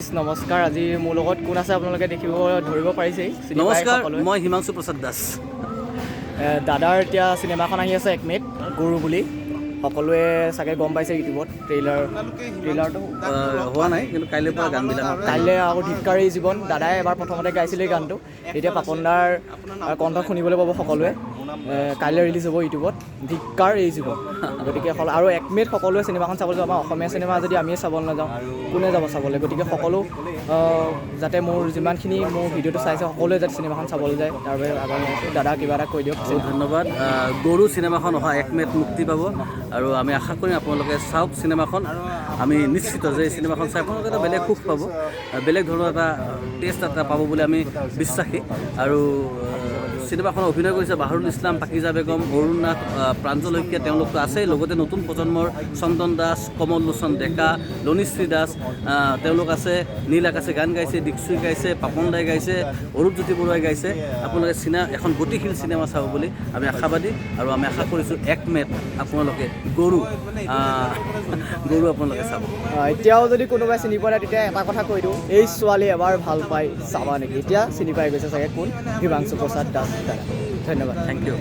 নমস্কাৰ। আজি মোৰ লগত কোন আছে আপোনালোকে দেখিব ধৰিব পাৰিছেই, চিনি পাই নমস্কাৰ। সকলোৱে। মই হিমাংশু প্ৰসাদ দাস। দাদাৰ এতিয়া চিনেমাখন আহি আছে 1 মে'ত, গৰু বুলি। সকলোৱে চাগে গম পাইছে ইউটিউবত ট্ৰেইলাৰটো। হোৱা নাই, কিন্তু কাইলৈৰ পৰা গানবিলাক কাইলৈ আকৌ ধিক্কাৰ এই জীৱন। দাদাই এবাৰ প্ৰথমতে গাইছিলে এই গানটো, এতিয়া পাপন দাৰ কণ্ঠ শুনিবলৈ পাব সকলোৱে। কাইলৈ ৰিলিজ হ'ব ইউটিউবত ধিক্কাৰ এই জীৱন। গতিকে আৰু 1 মে'ত সকলোৱে চিনেমাখন চাবলৈ যাব। আমাৰ অসমীয়া চিনেমা যদি আমিয়ে চাবলৈ নাযাওঁ, কোনে যাব চাবলৈ? গতিকে সকলো যাতে মোৰ যিমানখিনি মোৰ ভিডিঅ'টো চাইছে, সকলোৱে যাতে চিনেমাখন চাবলৈ যায়, তাৰ বাবে আহ্বান জনাইছোঁ। দাদা, কিবা এটা কৈ দিয়ক। বহুত ধন্যবাদ। গৰু চিনেমাখন অহা 1 মে'ত মুক্তি পাব আৰু আমি আশা কৰিম আপোনালোকে চাওক চিনেমাখন। আমি নিশ্চিত যে এই চিনেমাখন চাই আপোনালোকে এটা বেলেগ সুখ পাব, বেলেগ ধৰণৰ এটা টেষ্ট এটা পাব বুলি আমি বিশ্বাসী। আৰু চিনেমাখনত অভিনয় কৰিছে বাহাৰুল ইছলাম, পাকিজা বেগম, অৰুণ নাথ, প্ৰাঞ্জল শইকীয়া, তেওঁলোকতো আছেই, লগতে নতুন প্ৰজন্মৰ চন্দন দাস, কমল লোচন ডেকা, লনিশ্ৰী দাস, তেওঁলোক আছে। নীল আকাশে গান গাইছে, দীক্ষুই গাইছে, পাপন দাই গাইছে, অৰূপজ্যোতি বৰুৱাই গাইছে। আপোনালোকে এখন গতিশীল চিনেমা চাব বুলি আমি আশাবাদী আৰু আমি আশা কৰিছোঁ 1 মে'ত আপোনালোকে গৰু আপোনালোকে চাব। এতিয়াও যদি কোনোবাই চিনি পোৱা নাই, তেতিয়া এটা কথা কৈ দিওঁ, এই ছোৱালী এবাৰ ভাল পাই চাবা নেকি? এতিয়া চিনি পাই গৈছে চাগে কোন হিমাংশু প্ৰসাদ দাস দাদা। ধন্যবাদ। Thank U.